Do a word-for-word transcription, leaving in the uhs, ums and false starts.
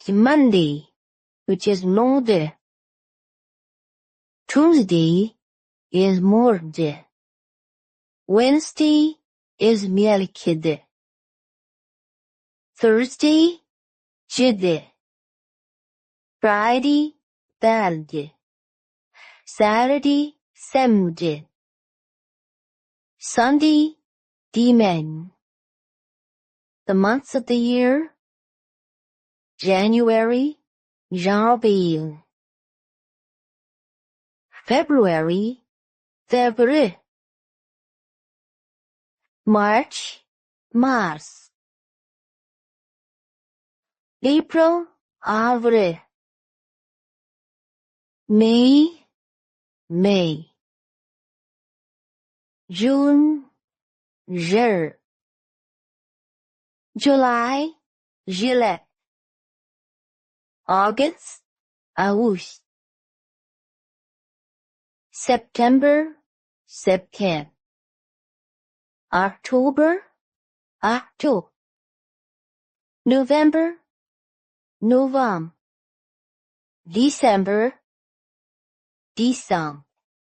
Monday, which is lundi. Tuesday is mardi. Wednesday is mièrcrèdi. Thursday, jeudi. Friday, mardi. Saturday, samedi. Sunday, dimanche. The months of the year: January, janvier. February, février. March, mars. April, avril. May, mai. June, juin. July, juillet. August, août. September, septembre. October, octobre. November, novembre. December, décembre.